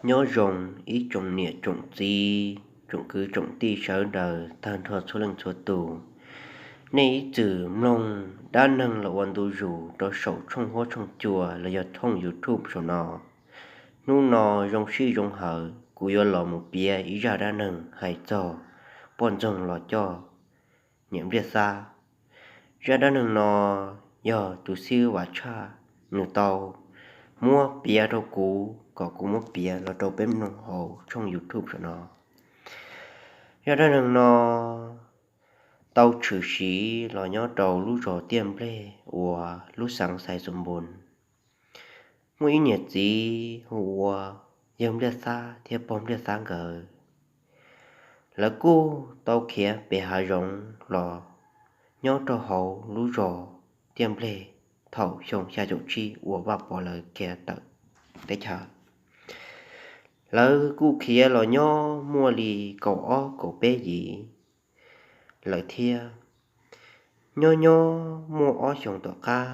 Nyob zoo ib tsoom niam tsoom txiv, tsoom kwv tsoom tij sawv daws tag nrho txhua leej txhua tus. Nej ib txwm mloog dab neeg los ua ntu zus rau saum tshooj huab tshooj cua los yog tshooj YouTube saum no. Hnub no zoo sij zoo hawm kuv yuav los mus piav ib zaj dab neeg hais txog poj ntxoog los coj niam Npliaj Xab. Zaj dab neeg no yog tus xib hwb Vam Tshaj nws tau muab piav rau kuv kom kuv muab piav los rau peb mloog hauv tshooj YouTube saum no. Zaj dab neeg no tau tshwm sim los nyob rau lub zos Tiaj Nplej uas lub xeev Xais Xus Npus. Muaj ib niam txiv hu ua yawg Npliaj Xab thiab pog Npliaj Xab nkawd. Lawv kuj tau khiav pem hav zoov los nyob rau hauv lub zos Tiaj Nplej thaum xyoo xya caum tsib uas Vaj Pov lawv khiav tawm teb chaws. Lawv kuj khiav los nyob muaj li kaum ob kaum peb yim lawm thiab. Nyob nyob muaj ob xyoos tom qab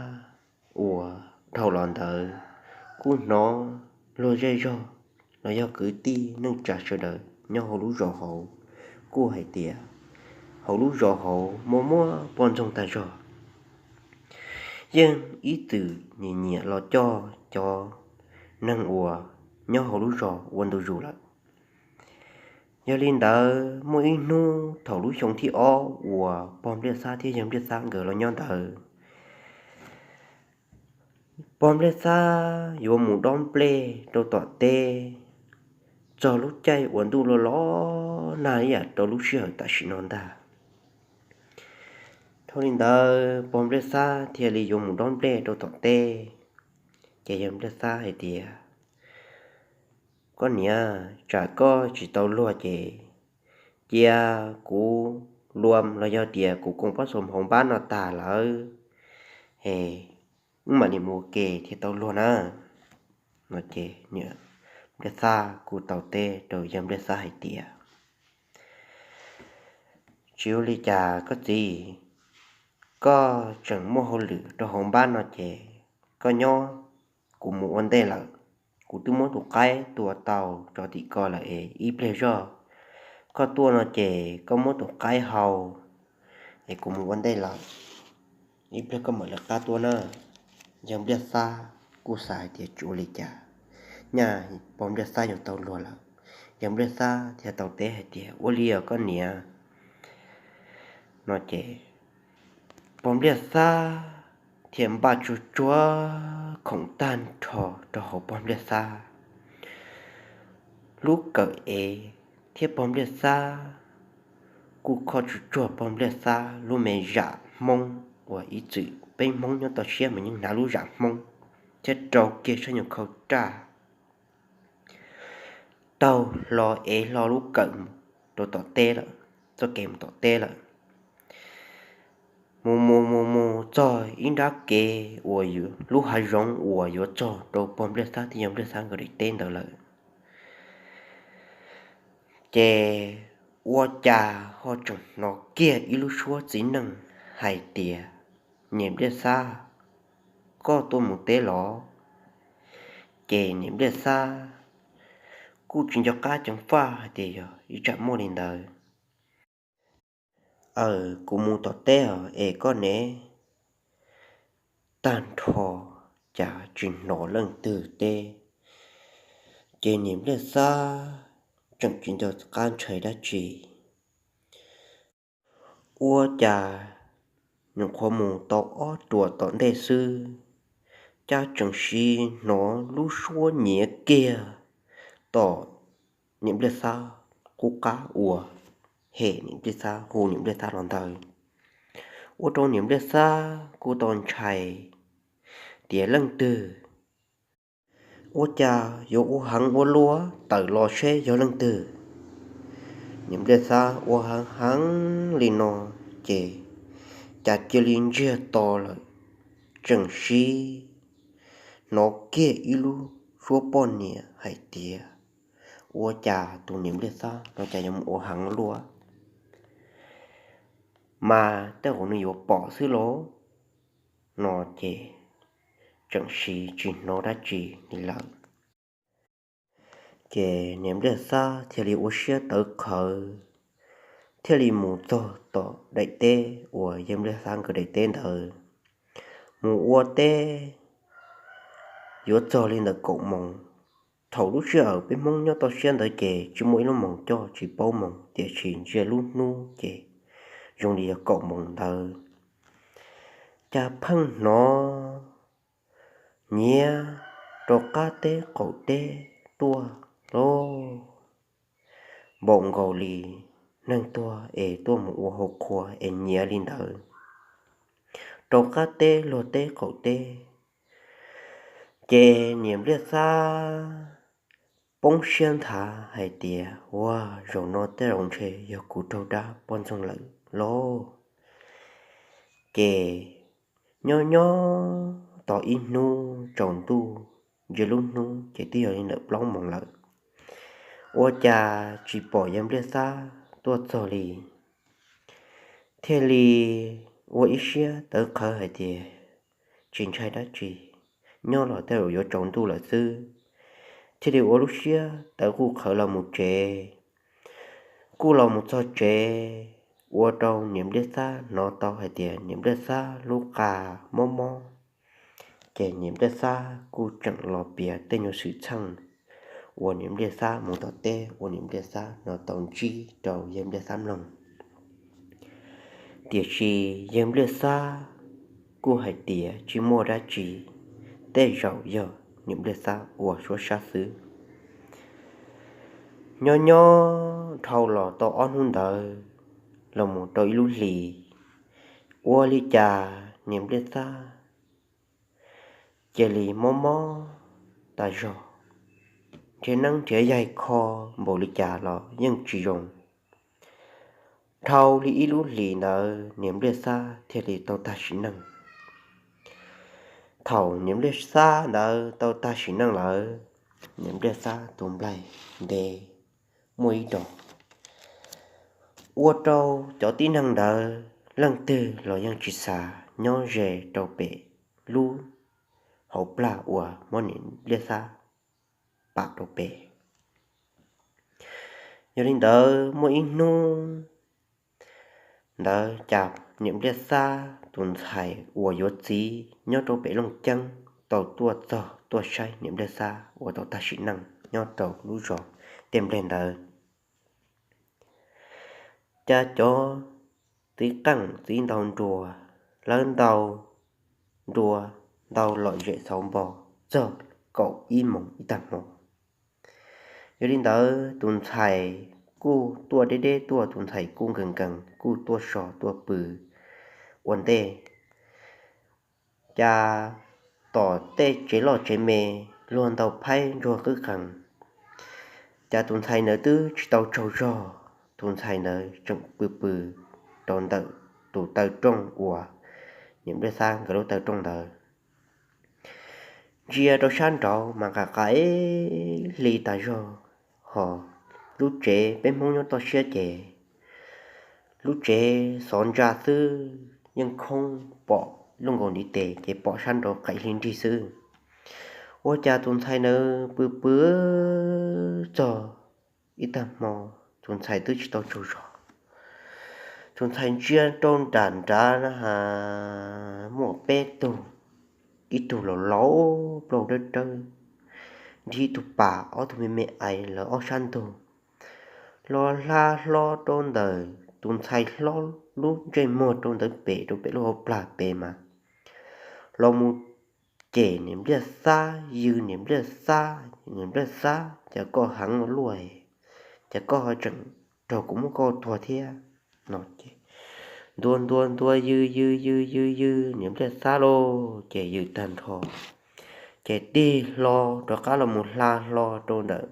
uas dhau los ntawd kuj hnov luag zej zog los yog kwv tij neej tsa sawv daws nyob hauv lub zos hauv kuj hais tias hauv lub zos hauv muaj muaj poj ntxoog tag zog. Yeej ib txwm nyiam nyiam los coj cov neeg uas nyob hauv lub zos ua ntu zus lawm. Yog li ntawd muaj ib hnub thaum lub xyoo thib ob uas pog Npliaj Xab thiab yawg Npliaj Xab nkawd los nyob ntawd, pog Npliaj Xab yuav mus dob nplej rau tom teb txog lub caij uas ntuj los los nag ib yam rau lub sij hawm tam sim no ntag. Thaum li ntawd pog Npliaj Xab thiaj li yuav mus dob nplej rau tom teb. Ces yawg Npliaj Xab hais tias, koj niam, tsam koj tsis tau luag ces cia kuv lua los yog tias kuv koom pab xaum hauv npab no tag lawm es wb mam li mus ua ke thiaj tau luag na. No ces niam Npliaj Xab kuj tau teb rau yawg Npliaj Xab hais tias, tsis ua li cas koj txiv, koj tseem muaj hauj lwm rau hauv npab no ces koj nyob, kuv mus ua ntej lawm. Kuv twb muab tus qaib tua tau rau tim ko lawm es ib pliag zog koj tuaj no ces koj muab tus qaib hau es kuv mus ua ntej lawm. Ib pliag koj mam lawv qab tuaj na. Yawg Npliaj Xab kuj xav hais tias tsis ua li cas, nyaj pog Npliaj Xab yuav tau luag lawm. Yawg Npliaj Xab thiaj tau teb hais tias, ua li os koj niam. No ces pog Npliaj Xab thiaj npaj tsuag tsuag khoom tag nrho rau hauv pog Npliaj Xab lub kawm ev thiab pog Npliaj Xab kuj khob tsuag tsuag pog Npliaj Xab lub me zam Hmoob uas ib txwm peb Hmoob nyob toj siab mas yeej hnav lub zam Hmoob thiab rau kiag sab nyuag khau raj taug hlo ev hlo lub kawm rau tom teb lawm, txoj kev mus tom teb lawm. Mus mus mus mus txog ib nrab kev uas lub hav zoov uas yuav txog rau pog Npliaj Xab thiab yawg Npliaj Xab nkawd daim teb ntawd lawm. Ces ua cas ho tseem hnov kiag ib lub suab txiv neej hais tias, niam Npliaj Xab, koj tuaj mus teb los? Ces niam Npliaj Xab kuj tsis nco qab ceev faj hais tias yog ib tsam muaj li ntawd. Aws, kuv mus tom teb os es koj ne? Tag nrho cas tsis hnov leej twg teb. Ces niam Npliaj Xab tseem tsis nco qab ntshai dab tsi. Ua cas nyuam qhuav mus tau ob ruam tom ntej xwb, cas tseem sim hnov lub suab nyiav kiag tom niam Npliaj Xab qub qab uas hem niam Npliaj Xab hu niam Npliaj Xab los ntawd. Ua rau niam Npliaj Xab kuj tau ntshai tias leej twg, ua cas yuav ua heev ua luaj, tawm los seb yog leej twg. Niam Npliaj Xab ua heev heev li no ces cas cia li ntsiag to lawm, tseem sim hnov kiag ib lub suab poj niam hais tias, ua cas tus niam Npliaj Xab no cas yuav mus ua heev luaj, mas tej zaum nws yuav pom xwb lauj. No ces tseem sim tsis hnov dab tsi li lawm. Ces niam Npliaj Xab thiaj li ua siab tawv qhawv, thiaj li mus txog tom daim teb uas yawg Npliaj Xab nkawd daim teb ntawd, mus ua teb yuav txog li ntawm kaum moos. Thaum lub sij hawm peb Hmoob nyob toj siab ntawd ces tsis muaj ib lub moos coj, tsis paub moos, tiam sis ntsia lub hnub ces zoo li yog kaum moos ntawd. Cas pheej hnov nyiav rau qab teb qaum teb tuaj lauj, npaum nkaus li neeg tuag es tuaj mus ua hauv qhua es nyiav li ntawd rau qab teb luag teb qaum teb. Ces niam Npliaj Xab poob siab nthav hais tias, Ua, zaum no tej zaum ntshe yog kuv raug dab poj ntxoog lawm lauj. Ces nyob nyob tos ib hnub tsaus ntuj, ntsia lub hnub ces twb yog li ntawm plaub moos lawm, ua cas tsis pom yawg Npliaj Xab tuaj txog li. Thiaj li ua ib siab tawv qhawv hais tias, Tsis ntshai dab tsi, nyob los tej zaum yuav tsaus ntuj lawm xwb. Thiaj li ua lub siab tawv quj qhawv los mus tsev. Kuj los mus txog tsev, ua rau niam Npliaj Xab hnov tau hais tias niam Npliaj Xab lub qa mob mob. Ces niam Npliaj Xab kuj tseem los piav tej nyuag xwm txheej uas niam Npliaj Xab mus tom teb uas niam Npliaj Xab hnov tau ntsib rau yawg Npliaj Xab mloog. Tiam sis yawg Npliaj Xab kuj hais tias tsis muaj dab tsi, tej zaum yog niam Npliaj Xab ua suab sab xwb. Nyob nyob dhau los tau ob hnub ntawd los mus rau ib lub hlis, ua li cas niam Npliaj Xab cia li mob mob tas zog, nrhiav neeb nrhiav yaig kho npaum li cas los yeej tsis zoo. Dhau li ib lub hlis ntawd niam Npliaj Xab thiaj li tau tag sim neej. Thaum niam Npliaj Xab ntawd tau tag sim neej lawm, niam Npliaj Xab tus nplaig ntev muaj ib dos, ua rau cov tib neeg ntawd leej twg los yeej tsis xav nyob ze rau pem lub hauv plag uas muab niam Npliaj Xab pam rau pem. Yog li ntawd muaj ib hnub ntawd cas niam Npliaj Xab tus ntxhais uas yuav txiv nyob rau pem Looj Ceeb tau tuaj txog tuaj saib niam Npliaj Xab uas tau tag sim neej nyob rau lub zos Tiaj Nplej ntawd. Cas cov txiv qeej txiv ntaus nruas, lawv ntaus nruas ntaus lom zem xauv npo txog kaum ib moos ib tag hmo. Yog li ntawd tus ntxhais kuj tuaj deb deb tuaj, tus ntxhais kuj nkees nkees kuj tuaj so tuaj pw ua ntej. Cas tom tej tsev loj tsev me luag ntaus phaib ntsuag qwb qees, cas tus ntxhais ntawd twb tsis tau tsaug zog, tus ntxhais ntawd tseem pw pw rau ntawm tus taw rooj uas niam Npliaj Xab nkawd lub taw rooj ntawd. Ntsia rau sab nraud mas qas qas ib hli tas zog, ho lub tsev peb Hmoob nyob toj siab ces lub tsev xov ntsa xwb yeej khoob pom luj nkaus ntiv tes ces pom sab nraud qaim hli nrig xwb. Ua cas tus ntxhais ntawd pw pw txog ib tag hmo, tus ntxhais twb tsis tau tsaug zog. Tus ntxhais ntsia rau nram nrad na has, muaj peb tug, ib tug laus laus plaub dawb dawb, nrig ib tug pas, ob tug me me aiv lawv ob sab ntug. Los hla hlo rau ntawm tus ntxhais hlob lub ntsej muag rau ntawd pem, rau pem lub hauv plag pem mas los mus cem niam Npliaj Xab, yws niam Npliaj Xab, niam Npliaj Xab, cas koj heev ua luaj, cas koj ho tseem raug kuv muab koj tuag thiab no ces ntuas ntuas ntuas yws yws yws yws yws niam Npliaj Xab lauj, ces yws tag nrho, ces tig hlo rov qab los mus hla hlo rau ntawm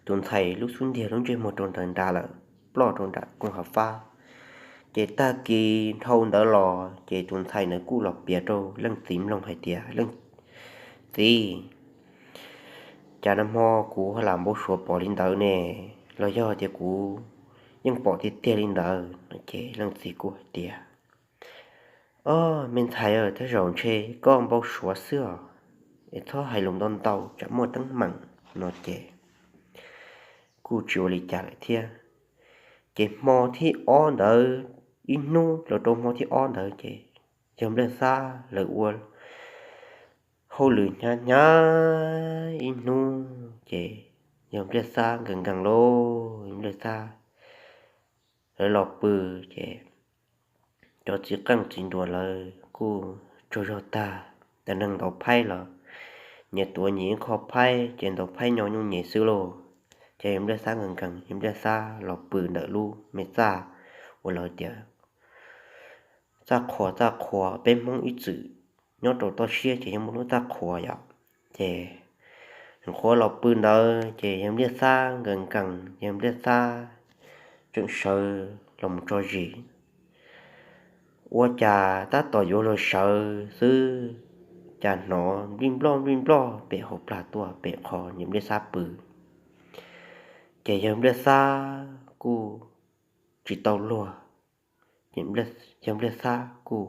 tus ntxhais lub xub ntiag lub ntsej muag rau ntawd nrad lawm, ploj rau nram koog hav fab. Ces tag kis dhau ntawd los ces tus ntxhais ntawd kuj los piav rau leej txiv mloog hais tias, Leej txiv, cas nag hmo kuv ho lam npau suav pom li ntawd ne, los yog tias kuv yeej pom tiag tiag li ntawd no ces leej txiv kuj hais tias, Ob, me ntxhais, tej zaum ntshe koj npau suav xwb os, es txhob hais lus ntau ntau tsam muaj teeb meem no ces kuj tsis ua li cas lawm thiab. Ces hmo thib ob ntawd, ib hnub los rau hmo thib ob ntawd ces yawg Npliaj Xab lawv ua hauj lwm hnyav hnyav ib hnub ces yawg Npliaj Xab nkees nkees lauj, yawg Npliaj Xab lawv los pw ces cov txiv qeej txiv nruas lawv kuj tsaug zog tag, cov neeg ntaus phaib los nyias tuav nyias ib qho phaib ces ntaus phaib nyo nyuj nyem xwb lauj. Ces yawg Npliaj Xab nkees nkees, yawg Npliaj Xab los pw ntawm lub me txaj uas lawv tias txaj qhua, txaj qhua peb Hmoob ib txwm nyob rau toj siab ces yeej muaj lub txaj qhua yom. Ces nqhuav los pw ntawd ces yawg Npliaj Xab nkees nkees, yawg Npliaj Xab tseem sawv los mus tso zis. Ua cas tab tom yuav luag sawv xwb, cas hnov nplij nploj nplij nploj pem hauv plag tuaj pem qhov yawg Npliaj Xab pw. Ces yawg Npliaj Xab kuj tsis tau luag, ces yawg Npliaj Xab kuj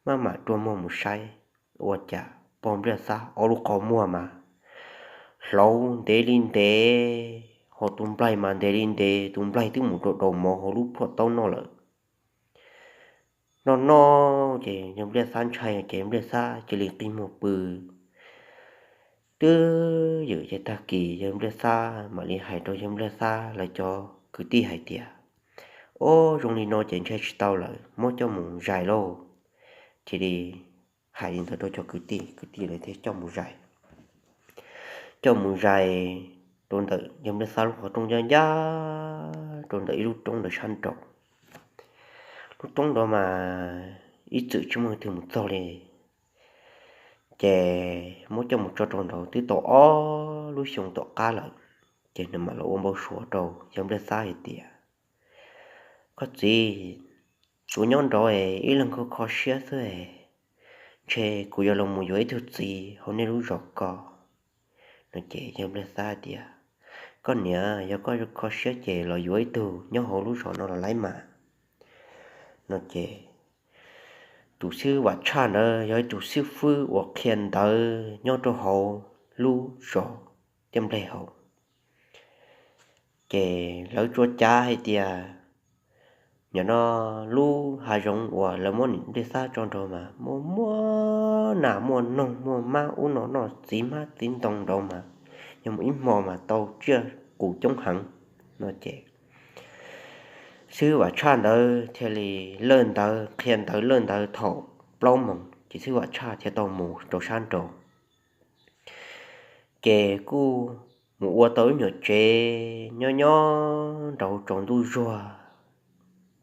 maj mam rua muag mus saib, ua cas pog Npliaj Xab ob lub qhov muag mas hlauv ntev li ntev, ho tus nplaig mas ntev li ntev, tus nplaig twb mus rau daus mov hauv lub plhuaj taub noj lawm. Noj noj ces yawg Npliaj Xab ntshai ces Npliaj Xab cia li qi muag pw. Twb ywm ces tag kis yawg Npliaj Xab mam li hais rau yawg Npliaj Xab lawv cov kwv tij hais tias, Ob, zoo li no ces ntshai tsis tau lawm, muab coj mus zais lauj. Cia li hais li ntawd rau cov kwv tij, kwv tij lawv thiaj coj mus zais. Coj mus zais rau ntawm yawg Npliaj Xab lub qhov rooj ncaj ncaj rau ntawm ib lub roob ntawd sab nraud. Lub roob nraud mas ib txwm tsis muaj leej twg mus txog li. Ces muab coj mus tso rau nraud twb tau ob lub xyoo tom qab lawm, ces nws mam los ua npau suav rau yawg Npliaj Xab hais tias, Koj txiv, kuv nyob nraud es ib leeg kho kho siab xwb es, ntshe kuv yuav los mus yuav ib tug txiv hauv nej lub zos ko. No ces yawg Npliaj Xab tias, Koj niam, yog koj kho siab ces los yuav ib tug nyob hauv lub zos no los laib mas. No ces tus xib hwb Vam Tshaj ntawd yog ib tug xib hwb uas qhia ntawv nyob rau hauv lub zos Tiaj Nplej hauv. Ces lawv tsuas cav hais tias, nyob no lub hav zoov uas lawv muab niam Npliaj Xab tso nraud mas muaj muaj nas muaj noog muaj mab ub no noj txiv hmab txiv ntoo nraud mas yog mus ib hmo mas tau tsiaj qus coob heev. No ces xib hwb Vam Tshaj ntawd thiaj li lawj ntawv qhia ntawv lawj ntawv thaum plaub moos ces xib hwb Vam Tshaj thiaj tau mus rau sab nraud. Ces kuj mus ua tau ib nyuag tsev nyob nyob nraud tsaus ntuj zuag,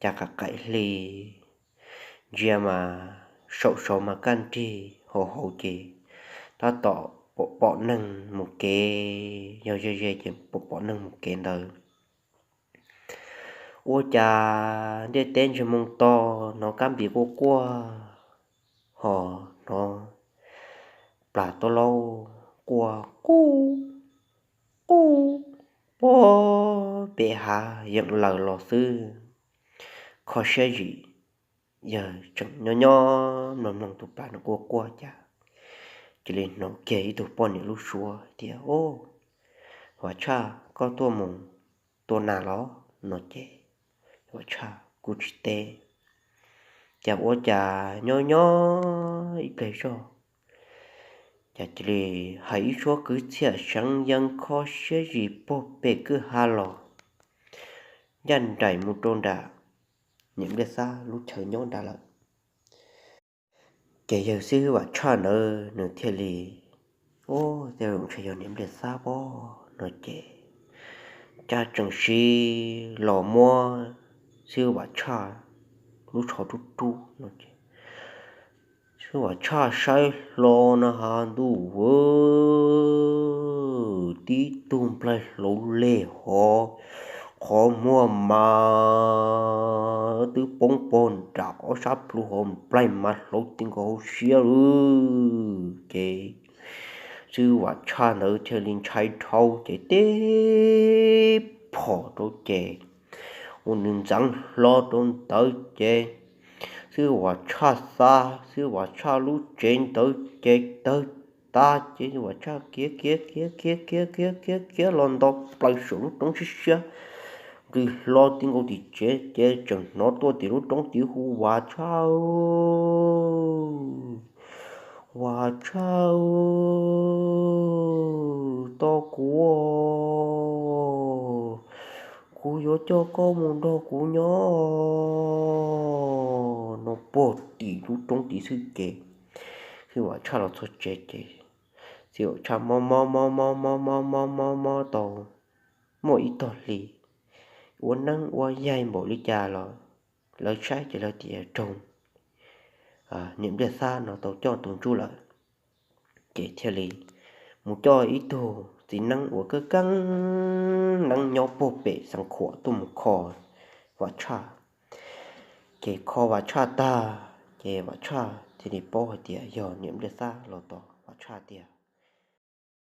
cas qaim qaim hli, ntsia mas saum saud mas kaj nrig, hauv hauv ces tab tom pom pom neeg mus kev, yog ze ze ces pom pom neeg mus kev ntawd. Ua cas ntiaj teb ntsej moo to, hnov kab npis quaj quaj, ho hnov plas taub laub quaj qub qub puag pem hav yeem lawm los xwb. Kho siab zim, yawg tseem nyob nyob mloog mloog tus plas no quaj quaj cas cia li hnov kiag ib tug poj niam lub suab tias, Au, Vam Tshaj, koj tuaj mus tua nas los? No ces Vam Tshaj kuj tsis teb. Cas ua cas nyob nyob ib pliag zog, cas cia li hais ib suab kwv txhiaj seev yees kho siab zim puag pem kwj ha los, ncaj nraim mus rau nram niam Npliaj Xab lub chaw nyob nrad lawm. Ces yawg xib hwb Vam Tshaj ntawd nws thiaj li, Au, tej zaum ntshe yog niam Npliaj Xab pob. No ces cas tseem siv los muab xib hwb Vam Tshaj lub tsho rub rub no ces xib hwb Vam Tshaj saib hlo no has ntuj, tib tug nplaig hlauv leg hov, qhov muag mas twb poob pog nram ob sab plhu hov, nplaig mas hlauv ti nkaus hauv siab lawm. Ces xib hwb Vam Tshaj ntawd thiaj li ntshai dhau ces tib phom rau ces ua nws ntxeev hlo rau ntawd ces xib hwb Vam Tshaj xa xib hwb Vam Tshaj lub tsev ntawd ces tawg tag ces Vam Tshaj khiav khiav khiav khiav khiav khiav khiav khiav los nto plaws saum lub roob siab siab, nqis hlo ti nkaus tim tsev ces tseem hnov tuaj tim lub roob tid hu, Vam Tshaj, Vam Tshaj, tos kuv, kuv yuav coj koj mus nrog kuv nyob no puag tim lub roob tid xwb ces, Vam Tshaj los txog tsev ces txiv Vam Tshaj mob mob mob mob mob mob mob mob mob tau muaj ib tog hli, ua neeb ua yaig npaum li cas los lawv saib ces lawv tias raug niam npliaj xab no tau coj tus ntsuj lawm. Ces thiaj li mus coj ib tug txiv neeb uas keeb keeb neeb nyob puag pem Xeev Khuam tuaj mus kho Vam Tshaj. Ces kho Vam Tshaj tag ces Vam Tshaj thiaj li paub hais tias yog niam npliaj xab los tos Vam Tshaj tiag.